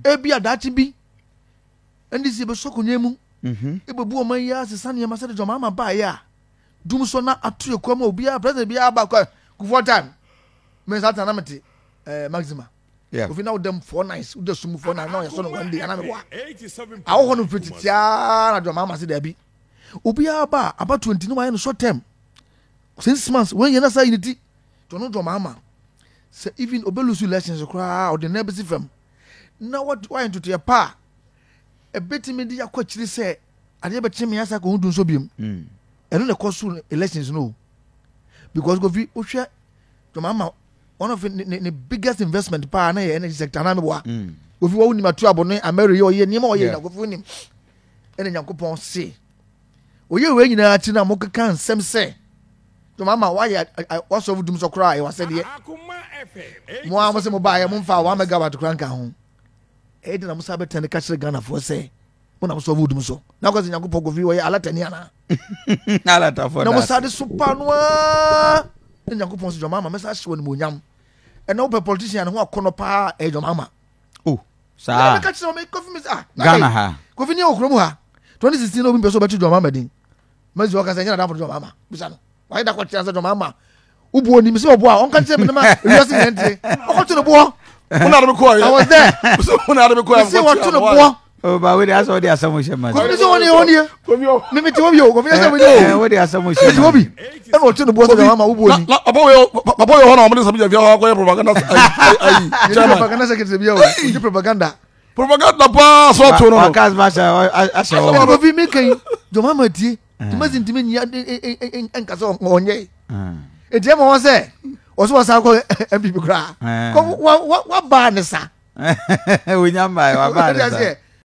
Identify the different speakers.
Speaker 1: Ebi adaakye bi NDC bɛsɔ akonnwa mu ebebu ɔman yi asesa nneɛma sɛde John Mahama baeɛ a dum so na ato ekua mu obiara president biara ba kɔ Kufuor time me nsa tena na mete ɛɛ Maxima
Speaker 2: Yeah.
Speaker 1: Kofi na wodam 4 nights, woda sum 4 nights na ɔyɛ so no one day ana meboa awɔ hɔ no mfiri titiaa na John Mahama se daabi, obiara ba a aba 20 no wayɛ no short term 6 months wɔn yɛ na saa yi ne ti to no. John Mahama sɛ even obelose elections koraa, ɔde nan bɛsi fam na wayɛ ntotoyɛ pa a ɛbɛtumi de akɔ akyiri sɛ adeɛ bɛkye me asa kɔhu du nso biom. Ɛno na ɛkɔ so elections no o, because Kofi, wohwɛ John Mahama, one of ne biggest investment paa na yɛ energy sector anaa meboa? Kofi, wɔn nim ato abo ne ameri yɛ ɔyɛ nneɛma ɔyɛ na Kofi wonim ɛna Nyankopɔn se oyɛ wei nyinaa akyi na mokeka nsɛm sɛ John Mahama wayɛ wasɔfo dum so koraa, ɛyɛ wasɛdeɛ mo a mo sɛ mo baayɛ mo mfa 1 megawatt koraa nka ho. Ɛyɛ de na mo sa bɛtɛn ne ka kyerɛ Ghanafoɔ sɛ mo na mo sɔfo dum so na akɔ sɛ Nyankopɔn, Kofi, wɔyɛ alatani anaa?
Speaker 2: Alatafoɔ
Speaker 1: na mo
Speaker 2: da
Speaker 1: sa de so pa no aa ne Nyankopɔn sɛ John Mahama mɛsa ahyɛ wɔ nimonyam. Ɛna wopɛ politician ne ho akɔnɔ paa, ɛyɛ John Mahama.
Speaker 2: Oh, saa.
Speaker 1: Meka kyerɛ me Kofi, me sɛ ah na
Speaker 2: Ghana
Speaker 1: dɛn?
Speaker 2: Ha.
Speaker 1: Kofi ne wɔ kurom ha 2016 na obi mpɛ sɛ ɔbɛto John Mahama din mɛsi ɔka sɛ ɛnyɛ nadamfo no John Mahama bisa no wayɛ da kɔkyerɛ sɛ John Mahama wobuo nim sɛ ɔboa a ɔnka kyerɛ me no ma ewiase nyɛ nte ɔkɔto no boɔ.
Speaker 3: Wona de me kɔɔ
Speaker 1: I was there.
Speaker 3: Wona de me kɔɔ.
Speaker 1: Mesi wɔto no boɔ.
Speaker 2: Oh, ba wei de asɛ wode asɛm hyɛ ma.
Speaker 1: Kofi sɛ wɔne wɔne me mete hɔ bi o, Kofi sɛ wɔne
Speaker 2: Eh,
Speaker 1: o
Speaker 2: wode asɛm hyɛ
Speaker 1: mete
Speaker 2: ma.
Speaker 1: hɔ bi ɛna ɔto no boɔ sɛ John Mahama wobuo ni.
Speaker 3: Na papa wei hɔ na ɔmo de sɛm gyafia hɔ akɔyɛ propaganda ayi ayi
Speaker 1: yɛne
Speaker 3: chairman.
Speaker 1: Propaganda secretary bi a o ɔgye propaganda.
Speaker 3: Propaganda paa so ato no.
Speaker 2: Waka asɛm ahyɛ
Speaker 1: ɛna
Speaker 2: wɔ.
Speaker 1: Kofi meka yi, John Mahama tie nti masi ntumi nyia nka sɛ ɔnyɛ nti ɛma wɔn sɛ ɔsɛ wɔsan kɔ NPP koraa. Kɔ wabaa ne sa.
Speaker 2: Wonya mbae wabaa ne sa.